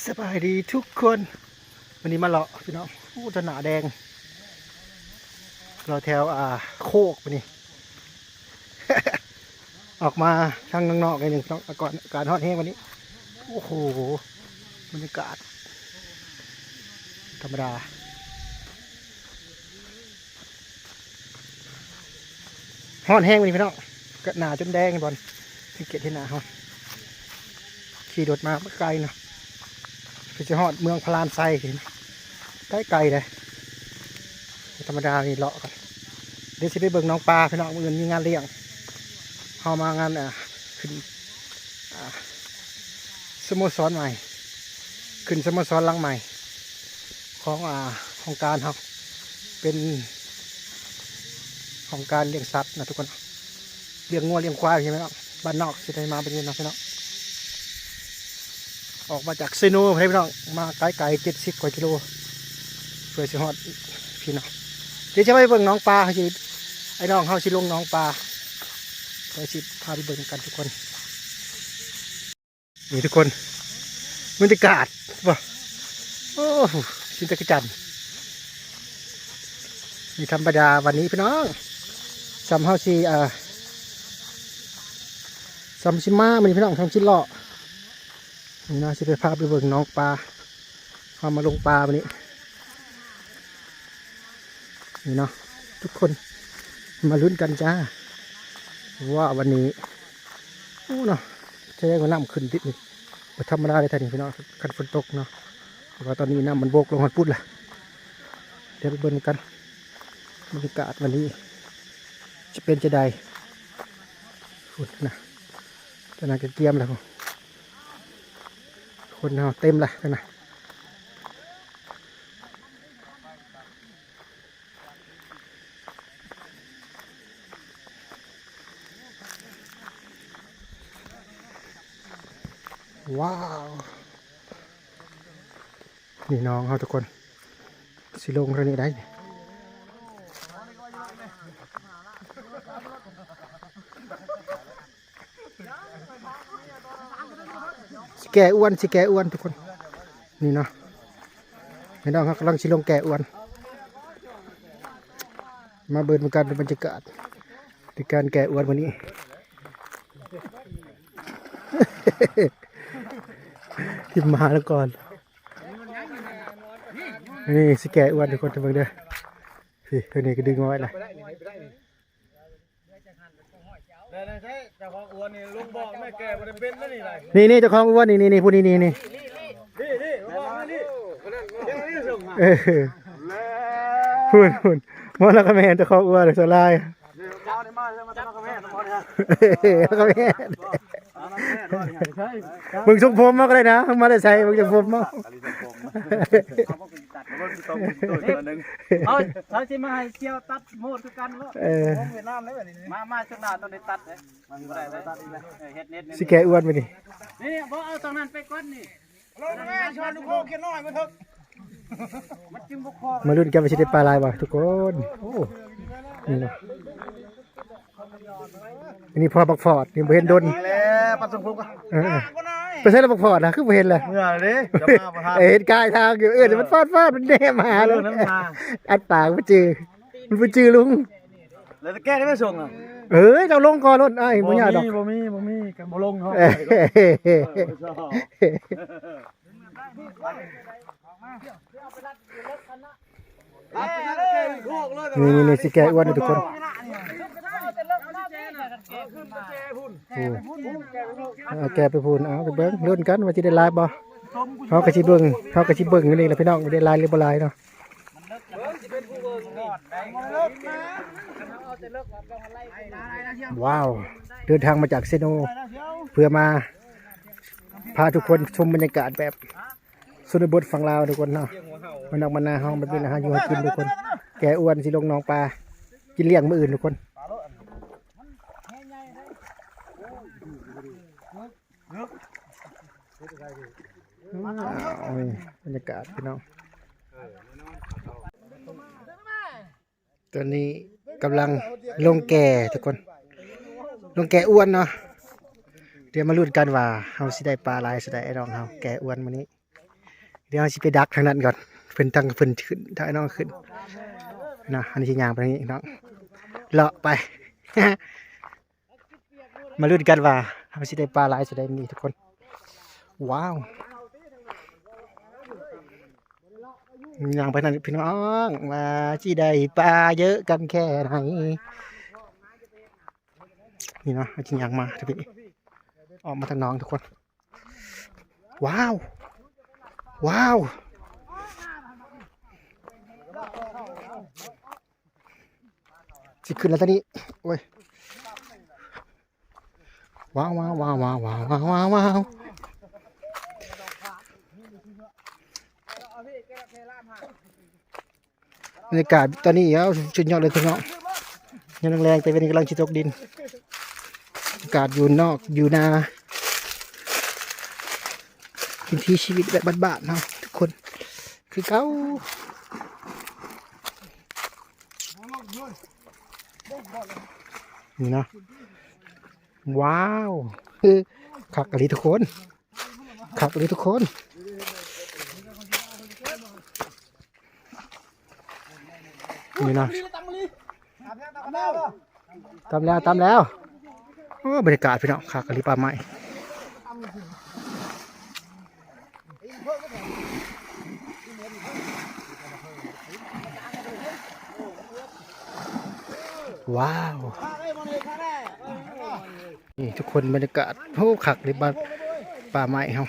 ສະບາຍດີທຸກຄົນ ມື້ນີ້ມາເລາະພີ່ນ້ອງ ໂອ້ ຕະໜ້າແດງ ເລາະແຖວ ອ່າ ໂຄກມື້ນີ້ ອອກມາທາງນອກໆ ໜ້ອຍໜຶ່ງພີ່ນ້ອງ ອາກາດ ອາກາດຮ້ອນແຮງມື້ນີ້ ໂອ້ໂຫ ບັນຍາກາດ ທຳມະດາ. ຮ້ອນແຮງມື້ນີ້ພີ່ນ້ອງ ກະໜ້າຈົນແດງ ເຫັນບໍ່ ສັງເກດເຫັນໜ້າເຮົາ ຂີ່ລົດມາໄກເນາະ ເພື່ອຊິຮອດເມືອງພະລານໄຊ ໄກໆ ເດ້ ທຳມະດານີ້ເລາະກັນ ດຽວຊິໄປເບິ່ງໜອງປາພີ່ນ້ອງ ມື້ອື່ນມີງານລ້ຽງ ເຮົາມາງານ ອ່າ ຂຶ້ນ ອ່າ ສະໂມສອນໃໝ່ ຂຶ້ນສະໂມສອນຫຼັງໃໝ່ຂອງ ອ່າ ໂຄງການເຮົາ ເປັນໂຄງການລ້ຽງສັດນະທຸກຄົນ ລ້ຽງງົວລ້ຽງຄວາຍໃຊ່ໄໝເນາະ ບ້ານນອກຊິໄດ້ມາແບບນີ້ເນາະພີ່ນ້ອງ ອອກມາຈາກເຊໂນພຸ້ນເດ້ພີ່ນ້ອງ ມາໄກໆ ເຈັດສິບກວ່າກິໂລ ເພື່ອຊິຮອດພີ້ເນາະ ດຽວຈະໄປເບິ່ງໜອງປາ ເຮົາຊິ ໄອ້ນ້ອງເຮົາຊິລົງໜອງປາ ເຮົາຊິພາໄປເບິ່ງນຳກັນທຸກຄົນ ນີ້ທຸກຄົນ ບັນຍາກາດ ໂອ້ ຊິນຈັກກະຈັນ ນີ້ທຳມະດາວັນນີ້ພີ່ນ້ອງ ສ່ຳເຮົາຊິ ເອີ ສ່ຳຊິມາມື້ນີ້ພີ່ນ້ອງ ສ່ຳຊິເລາະ ນີ້ນະ ຊິໄປພາໄປເບິ່ງໜອງປາ ເຮົາມາລົງປາມື້ນີ້ ນີ້ເນາະ ທຸກຄົນ ມາລຸ້ນກັນຈ້າ ວ່າວັນນີ້ ໂອ້ເນາະ ສະແດງວ່ານ້ຳຂຶ້ນຕິດນີ້ ບໍ່ທຳມະດາເດ້ທ່ານນີ້ພີ່ນ້ອງ ຄັນຝົນຕົກເນາະ ເພາະວ່າຕອນນີ້ນ້ຳມັນໂບກລົງຮອດພຸ້ນລະ ດຽວໄປເບິ່ງນຳກັນ ບັນຍາກາດວັນນີ້ ຈະເປັນຈັ່ງໃດ ພຸ້ນນະ ຕອນນັ້ນກະກຽມແລ້ວ ຄົນເຮົາເຕັມລະຫັ້ນນະ ວ້າວ ນີ້ນ້ອງເຮົາທຸກຄົນ ຊິລົງເທົ່ານີ້ໄດ໋ ຊິແກ່ອວນ ຊິແກ່ອວນທຸກຄົນ ນີ້ເນາະ ພີ່ນ້ອງເຮົາກຳລັງຊິລົງແກ່ອວນ ມາເບິ່ງນຳກັນບັນຍາກາດໃນການແກ່ອວນມື້ນີ້ ທີມມາແລ້ວກ່ອນ ນີ້ຊິແກ່ອວນທຸກຄົນ ເບິ່ງເດີ ພີ້ ເພິ່ນນີ້ກະດຶງມາໄວ້ລະ ນີ້ໆ ເຈົ້າຂອງອວນນີ້ ລຸງບອກແມ່ແກ່ບໍ່ໄດ້ເປັນນະນີ້ ນີ້ໆ ເຈົ້າຂອງອວນນີ້ ນີ້ໆ ຜູ້ນີ້ ນີ້ໆ ນີ້ໆ ເອີ ພຸ້ນໆ ໝໍລະກະແມ່ນ ເຈົ້າຂອງອວນສ່ວນຫຼາຍ ລະກະແມ່ນ ເບິ່ງຊົງຜົມເຮົາກະໄດ້ນະ ມາແຕ່ໃສ ເບິ່ງຊົງຜົມເຮົາ ເຮົາ ເຮົາຊິມາໃຫ້ສ່ຽວຕັດໂມດຄືກັນເນາະ ເອີ ມາ ມາຊຸດໜ້າຕ້ອງໄດ້ຕັດເດ້ ມັນບໍ່ໄດ້ເລີຍ ເອີ ເຮັດເນັດ ຊິແກ່ອວນມື້ນີ້ ນີ້ໆ ບໍ່ ເອົາຕອງນັ້ນໄປກ່ອນນີ້ ມາລຸ້ນກັນວ່າຊິໄດ້ປາຫຼາຍບໍ່ທຸກຄົນ ໂອ້ ນີ້ເນາະ ອັນນີ້ພໍບັກຟອດ ນີ້ບໍ່ເຫັນດົນ ແລ້ວປັດສົມພົງ ເອີ ເອີ ໄປໃສລະບັກຟອດນະ ຄືບໍ່ເຫັນລະ ເມື່ອເດ້ ຈະມາບໍ່ທັນ ເຫັນກາຍທາງຢູ່ ເອີ ມັນຟາດໆ ມັນແນມຫາ ເອີ ແລ້ວ ອັດປາກບໍ່ຈື່ ມັນບໍ່ຈື່ລຸງ ແລ້ວແກ້ໄດ້ບໍ່ສົ່ງອ່ະ ເອີຍ ເຈົ້າລົງກ່ອນໂລດ ອ້າຍ ບໍ່ຍາກດອກ ບໍ່ມີ ບໍ່ມີ ບໍ່ມີ ກະບໍ່ລົງເນາະ ເອີ ນີ້ໆ ຊິແກ່ອວນທຸກຄົນ ໂອ້ ເອົາແກ່ໄປພຸ້ນ ເອົາໄປເບິ່ງ ລຸ້ນກັນວ່າຊິໄດ້ຫຼາຍບໍ່ ເຮົາກະຊິເບິ່ງ ເຮົາກະຊິເບິ່ງຢູ່ນີ້ລະພີ່ນ້ອງ ໄດ້ຫຼາຍຫຼືບໍ່ຫຼາຍເນາະ ວ້າວ ເດີນທາງມາຈາກເຊໂນ ເພື່ອມາພາທຸກຄົນຊົມບັນຍາກາດແບບ ຊົນນະບົດຝັ່ງລາວທຸກຄົນເນາະ ບ້ານນອກບ້ານນາເຮົາ ມັນເປັນອາຫານຢູ່ຫາກິນທຸກຄົນ ແກ່ອວນຊິລົງໜອງປາ ກິນລ້ຽງມື້ອື່ນທຸກຄົນ ວ້າວ ບັນຍາກາດພີ່ນ້ອງ ຕອນນີ້ກຳລັງລົງແກ່ທຸກຄົນ ລົງແກ່ອວນເນາະ ດຽວມາລຸ້ນກັນວ່າເຮົາຊິໄດ້ປາຫຼາຍສ່ຳໃດ ອ້າຍນ້ອງເຮົາແກ່ອວນມື້ນີ້ ດຽວເຮົາຊິໄປດັກທາງນັ້ນກ່ອນ ເພິ່ນ ທາງເພິ່ນຂຶ້ນ ທາງນ້ອງຂຶ້ນນະ. ອັນນີ້ຊິຍ່າງໄປທາງນີ້ເນາະ ເລາະໄປ ມາລຸ້ນກັນວ່າເຮົາຊິໄດ້ປາຫຼາຍສ່ຳໃດມື້ນີ້ທຸກຄົນ. ວ້າວ ຍ່າງໄປນັ້ນພີ່ນ້ອງ ວ່າຊິໄດ້ປາເຍອະກັນແຄ່ໃດ. ນີ້ນະ ເຮົາຊິຍ່າງມາທາງນີ້ ອອກມາທາງໜອງທຸກຄົນ. ວ້າວ ວ້າວ ຊິຂຶ້ນແລ້ວຕອນນີ້ ໂອ້ຍ ວ້າວ ວ້າວ ວ້າວ. ບັນຍາກາດຕອນນີ້ ເອົາ ສຸດຍອດເລີຍພີ່ນ້ອງ ຍາມແລງໆ ແຕ່ເວັນນີ້ກຳລັງຊິຕົກດິນ. ອາກາດຢູ່ນອກຢູ່ນາ ວິຖີຊີວິດແບບບ້ານໆ ເຮົາທຸກຄົນຄືເກົ່າ ນີ້ນະ. ວ້າວ ຄັກອີ່ຫຼີທຸກຄົນ ຄັກອີ່ຫຼີທຸກຄົນ ນີ້ນະ. ຕຳແລ້ວ ຕຳແລ້ວ. ໂອ້ ບັນຍາກາດພີ່ນ້ອງ ຄັກອີ່ຫຼີ ປ່າໄມ້. ວ້າວ ນີ້ທຸກຄົນ ບັນຍາກາດ ໂອ້ ຄັກເລີຍ ບ້ານ ປ່າໄມ້ເຮົາ.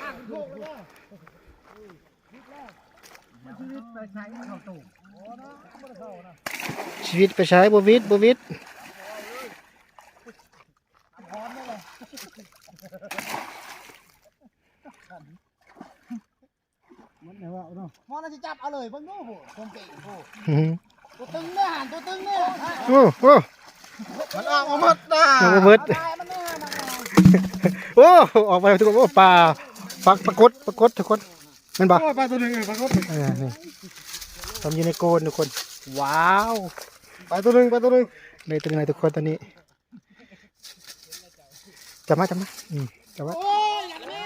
ຊີວິດໄປໃສ ບໍ່ວິດ ບໍ່ວິດ. ມັນແນວເວົ້າເນາະ ມັນຊິຈັບເອົາເລີຍ ເບິ່ງດູພຸ້ນ ຕົວເກັ່ງພຸ້ນ ອືຮຶ ຕົວຕຶງເດ້ຫັ້ນ ຕົວຕຶງເດ້ຫັ້ນ. ໂອ້ ໂອ້ ມັນອອກມາໝົດນະ ອອກມາໝົດ ມັນແນ່ຫັ້ນນະ. ໂອ້ ອອກມາທຸກຄົນ ໂອ້ ປາ ປາ ປາກົດ ປາກົດທຸກຄົນ ແມ່ນບໍ່? ໂອ້ ປາຕົວໜຶ່ງ ເອີ ປາກົດ ເອີ ນີ້ ມັນຢູ່ໃນໂກນທຸກຄົນ. ວ້າວ ປາຕົວໜຶ່ງ ປາຕົວໜຶ່ງ ໄດ້ຕົວໜຶ່ງທຸກຄົນຕອນນີ້. ຈັບມາ ຈັບມາ ອືມ ຈັບມາ. ໂອ້ຍ ຢາກແມ່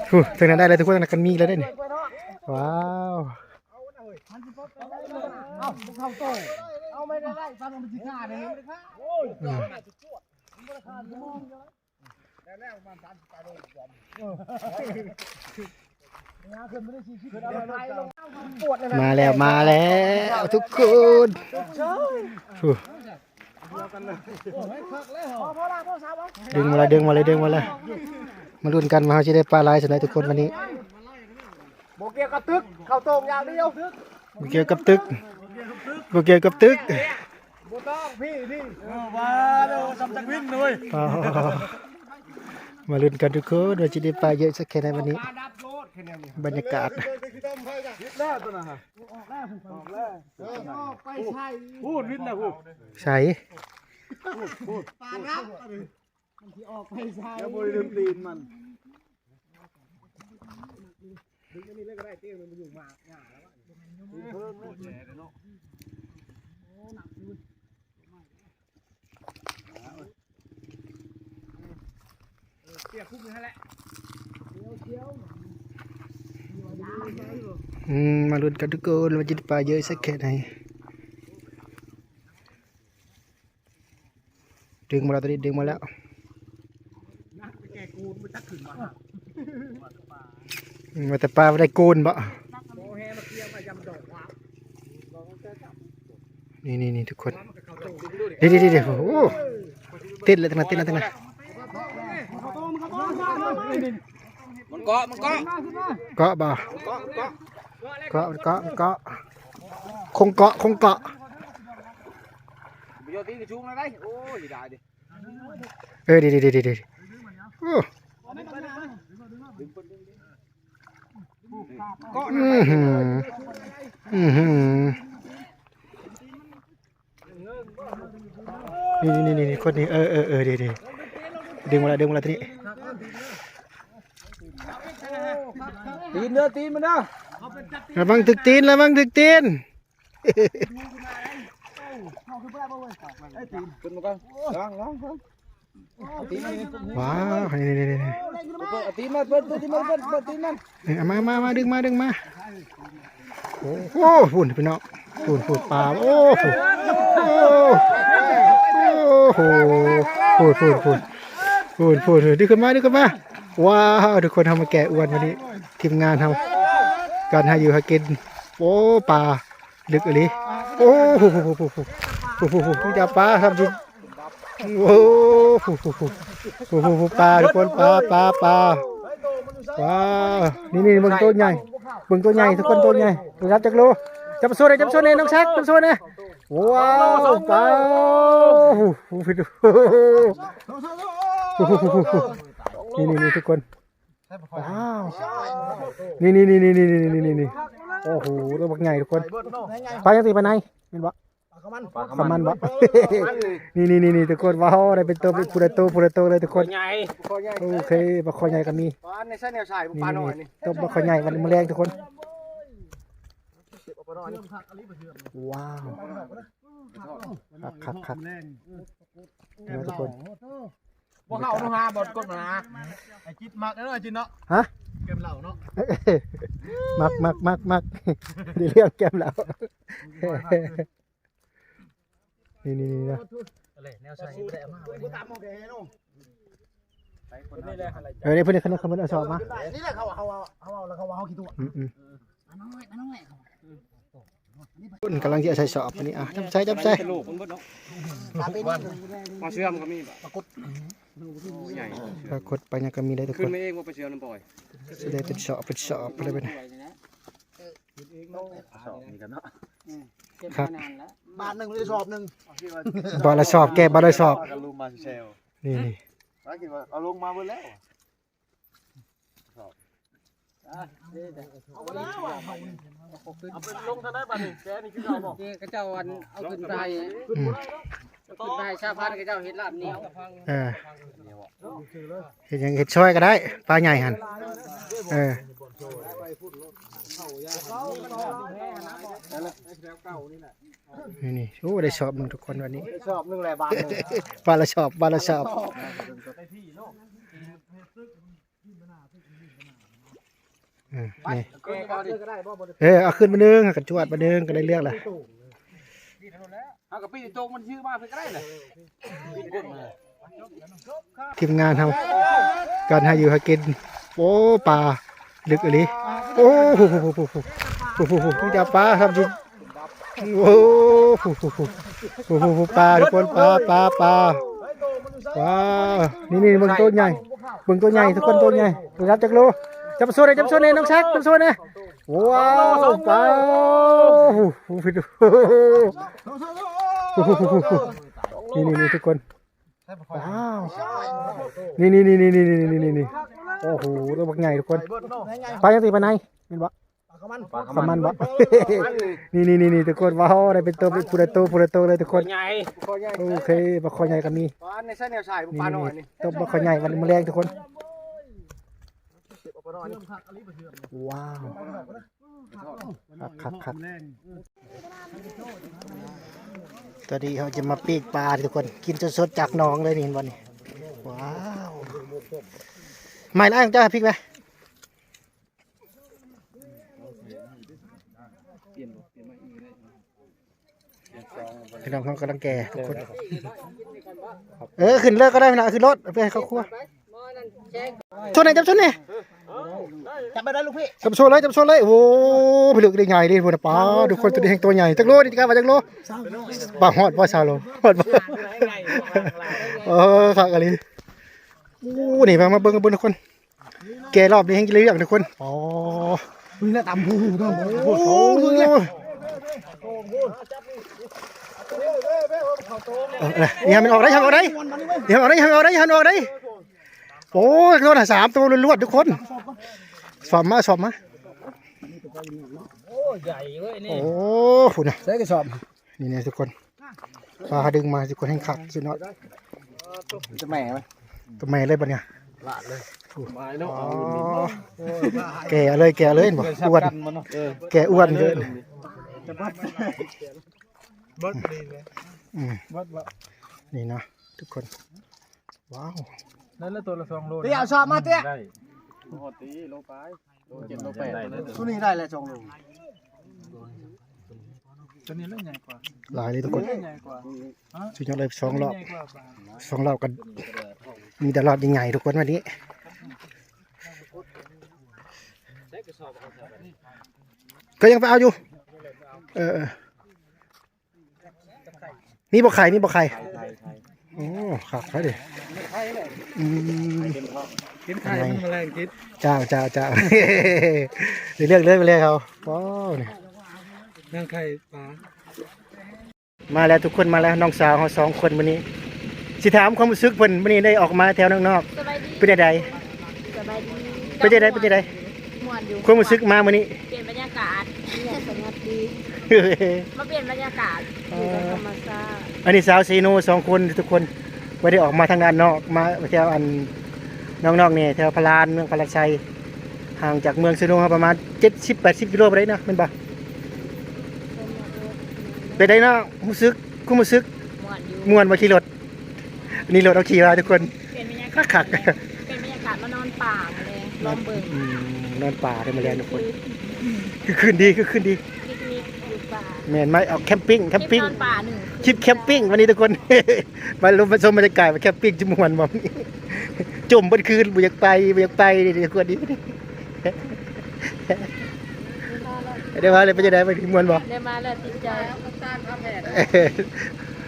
ໂອ້ຍ ທາງນັ້ນໄດ້ເລີຍທຸກຄົນ ທາງນັ້ນກໍມີແລ້ວເດ້ນີ້. ວ້າວ ເອົາ ເຂົ້າໂຕ ເອົາ ໄມ່ໄດ້ ໄດ້ ປານມັນຊິຂ້າເດ້ ມັນຊິຂ້າ ໂອ້ຍ ອືມ ມາແລ້ວ ມາແລ້ວທຸກຄົນ. ດຶງມາລະ ດຶງມາເລີຍ ດຶງມາເລີຍ. ມາລຸ້ນກັນວ່າເຮົາຊິໄດ້ປາຫຼາຍສ່ຳໃດທຸກຄົນວັນນີ້. ບໍ່ກ່ຽວກັບຕຶກ ເຂົ້າໂຕງຢ່າງດຽວ. ບໍ່ກ່ຽວກັບຕຶກ ບໍ່ກ່ຽວກັບຕຶກ. ບໍ່ຕ້ອງ ພີ່ ພີ່ ເອີ ວ່າແລ້ວ ສ່ຳຈັກວິນເວີຍ. ມາລຸ້ນກັນທຸກຄົນວ່າຊິໄດ້ປາເຍອະສັກແຄ່ໃດວັນນີ້. ບັນຍາກາດ ແລ້ວຕົວນັ້ນ ອອກແລ້ວ ອອກແລ້ວ ອອກໄປໃສ ພຸ້ນ ວິນນະ ພຸ້ນ ໃສ ປາລັບ ມັນຊິອອກໄປໃສ ຍັງບໍ່ໄດ້ດຶງຕີນມັນ. ອືມ ມາລຸ້ນກັນທຸກຄົນວ່າຊິໄດ້ປາເຍອະສັກແຄ່ໃດ. ດຶງມາແລ້ວ ຕອນນີ້ດຶງມາແລ້ວ. ອືມ ວ່າແຕ່ປາບໍ່ໄດ້ໂກນບໍ? ນີ້ໆໆ ທຸກຄົນ ນີ້ໆໆ ໂອ້ໂຫ ຕິດແລ້ວ ຕິດແລ້ວ ຕິດແລ້ວ ຕິດແລ້ວ. ມັນເກາະ ມັນເກາະ ເກາະບໍ່? ເກາະ ເກາະ ເກາະ ເກາະ ຄົງເກາະ ຄົງເກາະ. ບໍ່ຍອມຕີນກະຊຸງນະໄດ໋. ໂອ້ຍ ດາຍເດ້. ເອີ ດີໆໆ ໂອ້ ເກາະ ອືຫື ອືຫື. ນີ້ໆໆ ຄົນນີ້ ເອີໆໆ ດຶງມາແລ້ວ ດຶງມາແລ້ວ ທີນີ້ ຕີນເດີ ຕີນມັນເດີ. ລະວັງຖືກຕີນ ລະວັງຖືກຕີນ. ຂຶ້ນມາກ່ອນ ລະວັງ ລະວັງ. ວ້າວ ນີ້ໆ ເປີດຕີນມັນ ເປີດຕີນມັນ ເປີດ ເປີດຕີນມັນ ນີ້ ເອົາມາ ມາ ມາ ດຶງມາ ດຶງມາ. ໂອ້ໂຫ ພຸ້ນພີ່ນ້ອງ ພຸ້ນ ພຸ້ນປາ ໂອ້ໂຫ ໂອ້ໂຫ ພຸ້ນ ພຸ້ນ ດຶງຂຶ້ນມາ ດຶງຂຶ້ນມາ. ວ້າວ ທຸກຄົນ ເຮົາມາແກ້ອວນວັນນີ້ ທີມງານເຮົາ ການຫາຢູ່ຫາກິນ. ໂອ້ ປາ ລຶກອີ່ຫຼີ ໂອ້ໂຫ ຜູ້ໆໆໆ ຜູ້ໆໆ ມີແຕ່ປາທຳຈິງ ໂອ້ໂຫ ຜູ້ໆໆ ຜູ້ໆໆ ປາ ທຸກຄົນ ປາ ປາ ປາ ວ້າວ ນີ້ໆ ເບິ່ງໂຕໃຫຍ່ ເບິ່ງໂຕໃຫຍ່ ທຸກຄົນ ໂຕໃຫຍ່ ລະດັບຈັກໂລ ຈັບໂຊແດ່ ຈັບໂຊແດ່ ນ້ອງສັກ ຈັບໂຊແດ່ ວ້າວ ປາ ໂອ້ໂຫ ນີ້ໆໆ ທຸກຄົນ ວ້າວ ນີ້ໆໆ ໂອ້ໂຫ ໂຕບັກໃຫຍ່ທຸກຄົນ ປາຫຍັງຕິ ປາໄນແມ່ນບໍ່ ປາຂະມັນ ປາຂະມັນບໍ່ ນີ້ໆໆ ທຸກຄົນ ວ້າວ ໄດ້ເປັນໂຕ ເປັນຜູ້ລະໂຕ ຜູ້ລະໂຕເລີຍທຸກຄົນ ໂອເຄ ປາຄໍໃຫຍ່ກໍມີ ປາໃນໃສແນວໃສ ນີ້ໆ ປານ້ອຍນີ້ ໂຕປາຄໍໃຫຍ່ ວັນມື້ແລງທຸກຄົນ ວ້າວ ຄັກໆໆ ເດີທຸກຄົນ ບໍ່ເຂົ້າ ເອົາໜູຫາ ບໍ່ກົດມາຫາ ໄອ້ຈິດມັກເດີ ຈິດເນາະ ຮະ ແກ້ມເຫຼົ້າເນາະ ມັກໆໆໆ ໄດ້ເລື່ອງແກ້ມເຫຼົ້າ ນີ້ໆໆ ນະ ແນວໃສ່ບໍ່ໄດ້ເອົາມາ ເອີ ນີ້ເພິ່ນ ເພິ່ນ ເພິ່ນເອົາສອບມາ ນີ້ແຫຼະ ເຂົາ ເຂົາ ເຂົາ ເຂົາ ເຂົາ ເຂົາ ເຂົາ ອືມໆ ປານ້ອຍ ປານ້ອຍ ເຂົາ ເພິ່ນກຳລັງຊິເອົາໃສ່ສອບອັນນີ້ ອ່ະ ຈັບໃສ່ ຈັບໃສ່ ປາເປັນ ປາເຊື່ອມກໍມີ ປາກົດ ປາກົດ ປາຫຍັງກໍມີໄດ້ທຸກຄົນ ຂຶ້ນມາເອງບໍ່ ປາເຊື່ອມນຳປອຍ ຊິໄດ້ເປັນສອບ ເປັນສອບໄປເລີຍບັດນີ້ ສອບນີ້ກັນເນາະ ຄັກ ບາດໜຶ່ງໄດ້ສອບໜຶ່ງ ບາດລະສອບ ແກ້ບາດລະສອບ ນີ້ໆ ປາຄິດວ່າເອົາລົງມາເບິດແລ້ວ ເອົາໄປລົງທາງໃດບັດນີ້ ແກນີ້ຄືເກົ່າບໍ່ ເດ້ ຂະເຈົ້າອັນເອົາຂຶ້ນໄປ ອືມ ເອົາຂຶ້ນໄປໃຫ້ຊາວພັນ ຂະເຈົ້າເຮັດລາບໜຽວ ເອີ ເຮັດຫຍັງ ເຮັດຊອຍກໍໄດ້ ປາໃຫຍ່ຫັ້ນ ເອີ ນີ້ໆ ໂອ້ ໄດ້ສອບໜຶ່ງທຸກຄົນວັນນີ້ ໄດ້ສອບໜຶ່ງແຫຼະ ບາດໜຶ່ງ ບາດລະສອບ ບາດລະສອບ ເອີ ນີ້ ເອີ ເອົາຂຶ້ນມາໜຶ່ງ ກະຈວດມາໜຶ່ງ ກະໄດ້ເລື່ອງລະ ເຮົາກະປີນໂຕກມັນຊື່ມາເພິ່ນກະໄດ້ລະ ທີມງານເຮົາ ການຫາຢູ່ຫາກິນ ໂອ້ ປາ ລຶກອີ່ຫຼີ ໂອ້ໂຫ ຜູ້ໆໆ ມີແຕ່ປາທຳຈິງ ໂອ້ ຜູ້ໆໆ ປາທຸກຄົນ ປາ ປາ ປາ ວ້າວ ນີ້ໆ ເບິ່ງໂຕໃຫຍ່ ເບິ່ງໂຕໃຫຍ່ທຸກຄົນ ໂຕໃຫຍ່ ລະດັບຈັກໂລ ຈັບໂຊແດ່ ຈັບໂຊແດ່ ນ້ອງສັກ ຈັບໂຊແດ່ ວ້າວ ປາ ນີ້ໆໆ ທຸກຄົນ ວ້າວ ນີ້ໆໆ ໂອ້ໂຫ ໂຕບັກໃຫຍ່ທຸກຄົນ ປາຫຍັງຕິ ປາໄນແມ່ນບໍ່ ປາຂະມັນ ປາຂະມັນບໍ່ ນີ້ໆໆ ທຸກຄົນ ວ້າວ ໄດ້ເປັນໂຕ ເປັນຜູ້ລະໂຕ ຜູ້ລະໂຕເລີຍທຸກຄົນ ໂອເຄ ປາຄໍໃຫຍ່ກໍມີ ປາໃນໃສແນວໃສ ປານ້ອຍນີ້ ໂຕປາຄໍໃຫຍ່ ວັນມື້ແລງທຸກຄົນ ວ້າວ ຄັກໆໆ ຕອນນີ້ເຮົາຈະມາປີ້ງປາທຸກຄົນ ກິນສົດໆຈາກໜອງເລີຍນີ້ ເຫັນບໍ່ນີ້ ວ້າວ ໄໝ້ຫຼາຍ ເຈົ້າພິກໄໝ້ ພີ່ນ້ອງເຮົາກຳລັງແກ່ທຸກຄົນ ເອີ ຂຶ້ນເລີຍກໍໄດ້ພີ່ນ້ອງ ຂຶ້ນລົດ ເພື່ອໃຫ້ເຂົ້າຄົວ ໂຊນແດ່ ຈັບໂຊນແດ່ ຈັບໄດ້ລູກພີ່ ຈັບໂຊນເລີຍ ຈັບໂຊນເລີຍ ໂອ້ ພິລຶກໄດ້ໃຫຍ່ເດ້ພຸ້ນນະ ປາ ທຸກຄົນ ໂຕນີ້ແຮ່ງໂຕໃຫຍ່ ຈັກໂລນີ້ ກະວ່າຈັກໂລ ປາຮອດບໍ່ ຊາວໂລ ຮອດບໍ່ ເອີ ຄັກອີ່ຫຼີ ໂອ້ ນີ້ ມາ ມາເບິ່ງ ເບິ່ງທຸກຄົນ ແກ່ລອບນີ້ແຮ່ງເລື່ອງທຸກຄົນ ອໍ ນີ້ລະຕຳຫູເນາະ ໂອ້ ໂອ້ ເອີ ນີ້ໃຫ້ມັນອອກໄດ້ ໃຫ້ມັນອອກໄດ້ ໃຫ້ມັນອອກໄດ້ ໃຫ້ມັນອອກໄດ້ ໃຫ້ມັນອອກໄດ້ ໂອ້ຍ ໂດນສາມໂຕລວດໆ ທຸກຄົນ ສອບມາ ສອບມາ ໂອ້ ໃຫຍ່ເວີຍນີ້ ໂອ້ ພຸ້ນນະ ໃສ່ກະສອບ ນີ້ໆ ທຸກຄົນ ປາເຮົາດຶງມາ ທຸກຄົນ ແຮ່ງຄັກສຸດຍອດ ຈະແມ່ໄໝ ໂຕແມ່ເລີຍບັດນີ້ ລະເລີຍ ມາເນາະ ອໍ ແກ່ເລີຍ ແກ່ເລີຍ ເຫັນບໍ່ ອ້ວນ ເອີ ແກ່ອ້ວນເລີຍ ເບິດດີເລີຍ ອືມ ເບິດລະ ນີ້ນະ ທຸກຄົນ ວ້າວ ໄດ້ແລ້ວ ໂຕລະສອງໂລ ເຕ້ ເອົາສອບມາເຕ້ ໄດ້ ໂລ ໂລເຈັດ ໂລແປດ ໂຕນີ້ໄດ້ແລ້ວສອງໂລ ໂຕນີ້ແຫຼະໃຫຍ່ກວ່າ ຫຼາຍເລີຍທຸກຄົນ ໂຕນີ້ແຫຼະໃຫຍ່ກວ່າ ສຸດຍອດເລີຍ ສອງລອບ ສອງລອບກັນ ມີແຕ່ລອບໃຫຍ່ໆ ທຸກຄົນ ວັນນີ້ ກໍຍັງໄປເອົາຢູ່ ເອີ ມີບໍ່ໄຂ່ ມີບໍ່ໄຂ່ ໂອ້ ຄັກແທ້ເດ ອືມ ກິນໄຂ່ມັນມາແລງກິນ ເຈົ້າ ເຈົ້າ ເຈົ້າ ໄດ້ເລື່ອງເລີຍ ມາແລງເຮົາ ວ້າວ ນີ້ ນາງໄຂ່ປາ ມາແລ້ວ ທຸກຄົນມາແລ້ວ ນ້ອງສາວເຮົາສອງຄົນມື້ນີ້ ຊິຖາມຄວາມຮູ້ສຶກເພິ່ນ ມື້ນີ້ໄດ້ອອກມາແຖວນອກໆ ສະບາຍດີ ເປັນຈັ່ງໃດ? ສະບາຍດີ ເປັນຈັ່ງໃດ? ເປັນຈັ່ງໃດ? ມ່ວນຢູ່ ຄວາມຮູ້ສຶກມາມື້ນີ້ ປ່ຽນບັນຍາກາດ ສະຫງົບດີ ມາປ່ຽນບັນຍາກາດ ເອີ ຢູ່ກັບທຳມະຊາດ ອັນນີ້ສາວເຊໂນສອງຄົນ ທຸກຄົນ ບໍ່ໄດ້ອອກມາທາງດ້ານນອກ ມາແຖວອັນ ນອກໆ ນີ້ ແຖວພະລານ ເມືອງພະລານໄຊ ຫ່າງຈາກເມືອງເຊໂນເຮົາປະມານເຈັດສິບແປດສິບກິໂລບໍ່ໄດ້ເນາະ ແມ່ນບໍ່? ເປັນໃດເນາະ ຮູ້ສຶກ ຄວາມຮູ້ສຶກ ມ່ວນຢູ່ ມ່ວນບໍ່ຂີ່ລົດ? ນີ້ລົດເຮົາຂີ່ມາທຸກຄົນ ປ່ຽນບັນຍາກາດ ຄັກໆ ປ່ຽນບັນຍາກາດມານອນປ່າມື້ແລງ ລອງເບິ່ງ ອືມ ນອນປ່າເດີມື້ແລງທຸກຄົນ ຄືຄືນດີ ຄືຄືນດີ ປິກນິກຢູ່ປ່າ ແມ່ນ ມາອອກແຄມປິງ ແຄມປິງ ທຣິບນອນປ່າໜຶ່ງ ທຣິບແຄມປິງ ວັນນີ້ທຸກຄົນ ມາລົມ ມາຊົມບັນຍາກາດວ່າແຄມປິງຈະມ່ວນບໍ່ ຈົມເບິດຄືນ ບໍ່ຢາກໄປ ບໍ່ຢາກໄປ ນີ້ທຸກຄົນນີ້ ໄດ້ມາແລ້ວ ເປັນຈັ່ງໃດ ມັນມ່ວນບໍ່? ໄດ້ມາແລ້ວຕິດໃຈ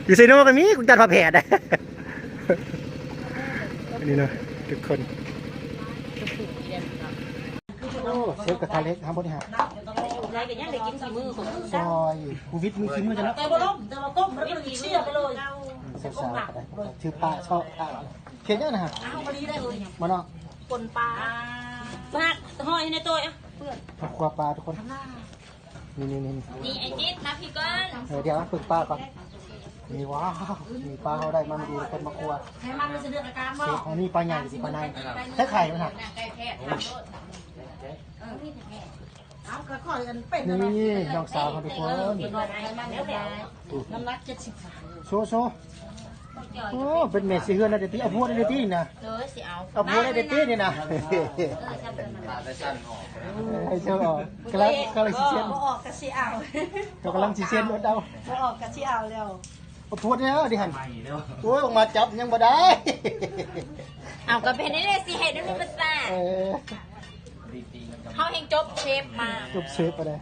ຢູ່ເຊໂນກໍມີ ກຸງຕານພາແພດ ອັນນີ້ເນາະ ທຸກຄົນ ໂອ້ ເຊຟກະທະເຫຼັກ ເຮົາບໍລິຫານ ໄດ້ກໍຍັງໄດ້ກິນຂີ້ມືຄົນ ຊອຍ ກູວິດມີຂີ້ມືຈັງເນາະ ແຕ່ບໍ່ລົມ ແຕ່ວ່າກົ້ມ ແລ້ວກໍເຊຍໄປເລີຍ ອືມ ສາວໆ ຖືປາຊອກ ເຮັດຫຍັງນະ? ອ້າວ ພໍດີໄດ້ເອີຍ ມາເນາະ ປົນປາ ປາ ຫອຍໃຫ້ແດ່ໂຕຍ ເປື້ອນ ຄອບຄົວປາທຸກຄົນ ນີ້ໆໆ ນີ້ໄອ້ຈິດ ມາພີ້ກ່ອນ ເອີ ດຽວເບິ່ງປາກ່ອນ ນີ້ ວ້າວ ນີ້ປາເຮົາໄດ້ມາມື້ດີ ເພິ່ນມາຄົວ ໃຫ້ມັນສະເດືອກອາການບໍ່ ເຊຟເຮົາມີປາໃຫຍ່ ຊິປາໃຫຍ່ ໃສ່ໄຂ່ມັນຫະ ໄກ່ແພດ ເອີ ເອົາ ຄ່ອຍໆ ອັນເປັນ ນີ້ນ້ອງສາວເຮົາທຸກຄົນ ນ້ຳໜັກເຈັດສິບ ໂຊໆ ໂອ້ ເປັນແມ່ຊິເຮືອນໄດ້ຕິ ເອົາຜົວໄດ້ຕິນະ ເອີ ຊິເອົາ ເອົາຜົວໄດ້ຕິນີ້ນະ ເອີ ຊ່ຳນັ້ນ ໃຫ້ເຈົ້າອອກ ກຳລັງ ກຳລັງຊິເຊັນ ບໍ່ອອກກໍຊິເອົາ ເຈົ້າກຳລັງຊິເຊັນ ອົດເອົາ ບໍ່ອອກກໍຊິເອົາແລ້ວ ເອົາຜົວແລ້ວດິຫັ້ນ ໂອ້ຍ ອອກມາຈັບຍັງບໍ່ໄດ້ ເອົາ ກໍເປັນໄດ້ຊິເຮັດໃຫ້ມັນປະສາດ ເອີ ເຮົາແຮ່ງຈົບເຊຟມາ ຈົບເຊຟໄປໄດ້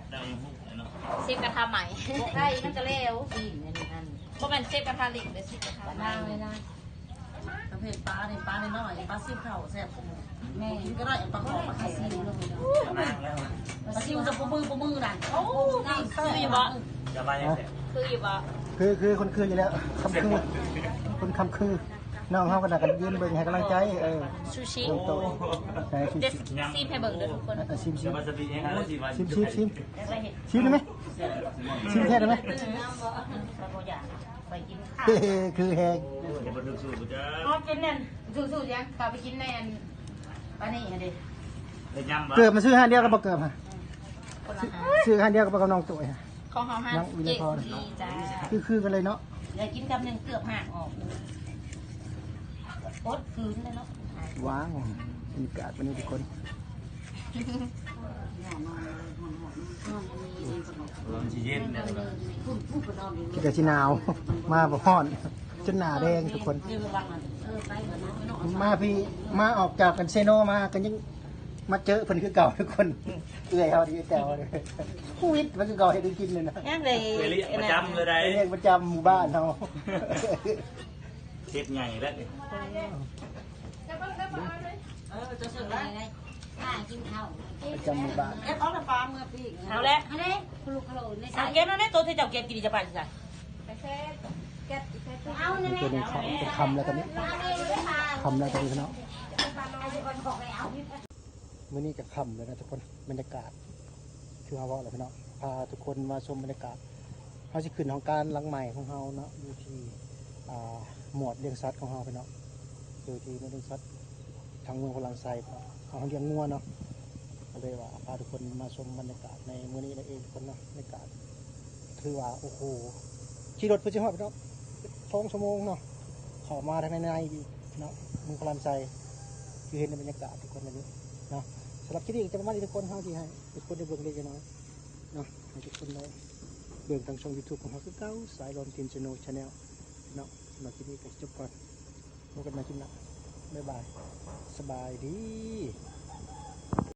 ເຊຟກະທະໃໝ່ ໄດ້ມັນກໍແລ້ວ ບໍ່ແມ່ນເຊຟກະທະເຫຼັກເດ້ ເຊຟກະທະໃໝ່ ປະເພດປານີ້ ປານ້ອຍໆ ປາຊິວເຂົ້າແຊບ ແມ່ນ ກິນກໍໄດ້ ປາຄອ ປາຄາຊິວ ປາຊິວຈະບໍ່ມືບໍ່ມືນະ ໂອ້ ຄືຢູ່ບໍ່? ຄືຢູ່ບໍ່? ຄື ຄື ຄົນຄືຢູ່ແລ້ວ ຄຳຄື ຄົນຄຳຄື ນ້ອງເຮົາກໍໜ້າກັນຢືນເບິ່ງໃຫ້ກຳລັງໃຈ ເອີ ຊູຊິ ເອີ ຊູຊິ ຊິມໃຫ້ເບິ່ງເດີທຸກຄົນ ເອີ ຊິມ ຊິມ ຊິມ ຊິມໄດ້ໄໝ? ຊິມແທ້ໄດ້ໄໝ? ເອີ ບໍ່ຢາກ ຂ້ອຍກິນຂ້າວ ຄືແຮງ ເອີ ບໍ່ຖືກສູດບໍ່ຈັກ ເຮົາກິນນັ້ນ ຖືກສູດຫຍັງ ເຂົາໄປກິນໃນອັນ ປານີ້ຫັ້ນເດ້ ໄດ້ຍຳບໍ່? ເກືອບມາຊື້ຮ້ານດຽວກັບບໍ່ເກືອບຫະ? ອືມ ຄົນລະຫ້າ ຊື້ຮ້ານດຽວກັບ ກັບນ້ອງຕຸ້ຍຫະ? ຂອງເຮົາຮ້ານເຈສຸກີຈ້າ ຄື ຄືກັນເລີຍເນາະ ໄດ້ກິນຄຳໜຶ່ງເກືອບຫາກອອກ ອົດຄືນເລີຍເນາະ ວ້າວ ບັນຍາກາດວັນນີ້ທຸກຄົນ ມັນຊິເຢັນແລ້ວ ຄືກະຊິໜາວ ມາບໍ່ຮ້ອນ ຈົນໜ້າແດງທຸກຄົນ ມາພີ້ ມາອອກຈາກກັນເຊໂນມາ ກໍຍັງມາເຈີເພິ່ນຄືເກົ່າທຸກຄົນ ເອື້ອຍເຮົາທີ່ແຕ່ວໂຄວິດ ມັນຄືເກົ່າເຮັດໃຫ້ກິນນີ້ນະ ຍັງໄດ້ ເອື້ອຍເລີຍປະຈຳເລີຍໄດ໋ ເຮັດປະຈຳໝູ່ບ້ານເຮົາ ເຮັດໃຫຍ່ແລ້ວນີ້ ເອີ ເຈົ້າເຊີນໄດ້ ຫາກິນເຂົ້າ ປະຈຳໝູ່ບ້ານ ເກັບເອົານ້ຳປາເມືອປີ້ງ ເອົາແຫຼະ ອັນນີ້ ຄຸລຸຄະໂລໃນ ເອົາ ໃສ່ ເກັບເອົາແດ່ ໂຕທີ່ເຈົ້າເກັບກິນຈະປານໃສ? ໄປເຊ ເກັບ ເກັບ ເອົານີ້ແມ່ ເປັນຄຳ ເປັນຄຳແລ້ວຕອນນີ້ ຄຳແລ້ວຕອນນີ້ເນາະ ມື້ນີ້ກໍຄ່ຳແລ້ວນະທຸກຄົນ ບັນຍາກາດ ຄືເຮົາເວົ້າແຫຼະພີ່ນ້ອງ ພາທຸກຄົນມາຊົມບັນຍາກາດ ເຮົາຊິຂຶ້ນຫ້ອງການຫຼັງໃໝ່ຂອງເຮົາເນາະ ຢູ່ທີ່ ອ່າ ໝວດລ້ຽງສັດຂອງເຮົາພີ່ນ້ອງ ຢູ່ທີ່ໝວດລ້ຽງສັດທາງເມືອງພະລານໄຊເນາະ ເຮົາລ້ຽງງົວເນາະ ກໍເລີຍວ່າພາທຸກຄົນມາຊົມບັນຍາກາດໃນມື້ນີ້ນັ້ນເອງທຸກຄົນເນາະ ບັນຍາກາດຖືວ່າ ໂອ້ໂຫ ຂີ່ລົດເພື່ອຊິຮອດພີ່ນ້ອງ ສອງຊົ່ວໂມງເນາະ ເຂົ້າມາທາງໃນໆ ອີກ ເນາະ ເມືອງພະລານໄຊ ຄືເຫັນໃນບັນຍາກາດທຸກຄົນນີ້ເນາະ. ສຳລັບຄລິບນີ້ກໍຈະປະມານນີ້ທຸກຄົນ ເຮົາຊິໃຫ້ທຸກຄົນໄດ້ເບິ່ງເລັກໆນ້ອຍໆເນາະ ໃຫ້ທຸກຄົນໄດ້ເບິ່ງທາງຊ່ອງຢູທູບຂອງເຮົາຄືເກົ່າ ສາຍຫຼອນ Team Channel Channel ເນາະ. ສຳລັບຄລິບນີ້ກໍຈົບກ່ອນ ພົບກັນໃໝ່ຄລິບໜ້າ ບາຍບາຍ ສະບາຍດີ.